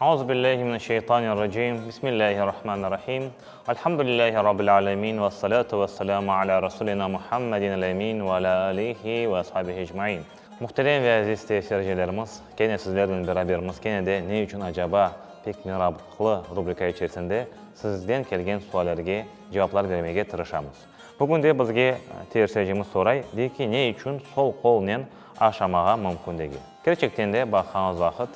Euzu billahi mineşşeytanirracim. Bismillahirrahmanirrahim. Elhamdülillahi rabbil alemin ve salatu vesselamu ala rasulina Muhammedin el-emin ve ala alihi ve ashabihi ecmain. Muhterem ve aziz seyircilerimiz, kene sizlernen berabermiz. Kene de Ne içün acaba pek meraqlı rubrika içerisinde sizden kelgen suallerge cevaplar bermege tırışamız. Bugün de bizge seyircimiz soray, dey ki, ne içün sol qolnen aşamağa mümkün degil? Kerçekten de, baqqanımız vaqıt,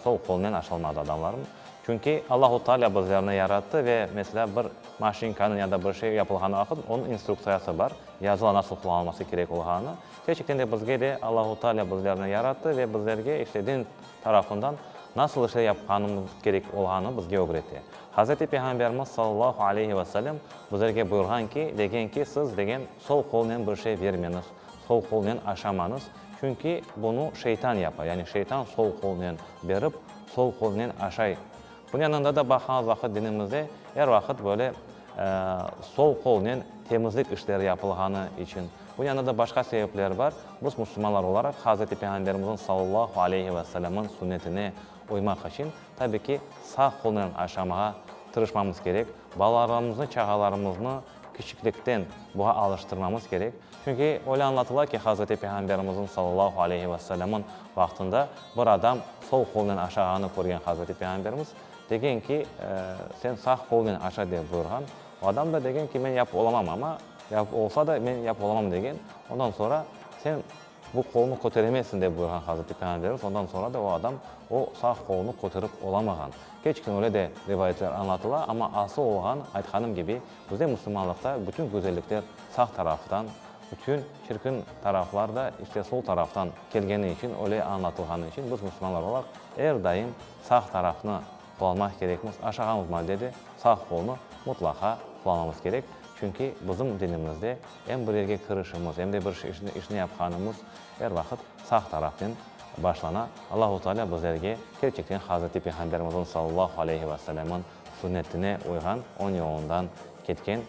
sol qolnen aşalmaz adamlarım. Çünki Allahu Teala bizlerni yarattı ve, meselâ, bir maşinkanıñ ya da bir şey yapılğanı vaqıt, onıñ instruktsiyası bar, yazıla nasıl qullanılması kerek olğanı. Kerçekten de bizge de Allahu Teala bizlerni yarattı ve bizlerge, işte, din tarafından nasıl işler yapqanımız kerek olğanı bizge ögrete. Hazreti Peyğamberimiz, sallallahu aleyhi ve sellem, bizlerge buyurğan ki, degen ki, siz, degen, sol qolnen bir şey vermeñiz, sol qolnen aşamañız, çünki bunı şeytan yapa, yani şeytan sol qolnen berip, sol qolnen aşay. Bunıñ yanında da baqğanımız vaqıt dinimizde er vaqıt böyle sol qolnen temizlik işleri yapılğanı içün, bunıñ yanında da başqa sebepler bar, biz musulmanlar olaraq Hazreti Peyğamberimizniñ sallallahu aleyhi ve sellemniñ sünnetine uymaq içün, tabi ki, sağ qolnen aşamağa tırışmamız kerek, balalarımıznı, çağalarımıznı kiçiklikten buğa alıştırmamız kerek. Çünki öyle añlatıla ki, Hazreti Peyğamberimizniñ sallallahu aleyhi ve sellemniñ vaqtında bir adam sol qolnen aşağanı körgen Hazreti Peyğamberimiz, degen ki, sen sağ qolnen aşa dep buyurğan. O adam da degen ki, men yapıp olamam, amma yapıp olsa da men yapıp olamam degen. Ondan soñra sen Bu qolnı köteremezsiñ, dep buyurğan Hazreti Peyğamberimiz, ondan soñra da o adam o sağ qolunı köterip olamağan. Keçken öyle de rivayetler añlatıla, amma asıl olğan, aytqanım kibi, bizde musulmanlıqta bütün güzellikler sağ taraftan, bütün çirkin taraflar da işte sol taraftan kelgeni içün, öyle añlatılğanı içün biz musulmanlar olaraq er daim sağ tarafnı qullanmaq kerekmiz, aşağanımız malde de sağ qolnı mutlaqa qullanmamız kerek, çünki bizim dinimizde Em bir yerge kirişimiz, em de bir işni yapqanımız er vaqıt sağ tarafnen başlana. Allahu Teala bizlerge kerçekten Hazreti Peyğamberimizniñ sallallahu aleyhi ve sellemniñ sünnetine uyğan, oñ yolundan ketken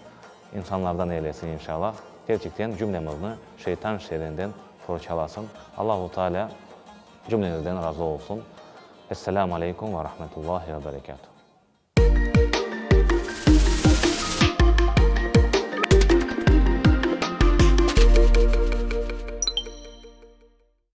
insanlardan eylesin inşallah. Kerçekten cümlemizni şeytan şerrinden qorçalasın. Allahu Teala cümlenizden razı olsun. Esselamu aleykum ve rahmetullahi ve berekatuh.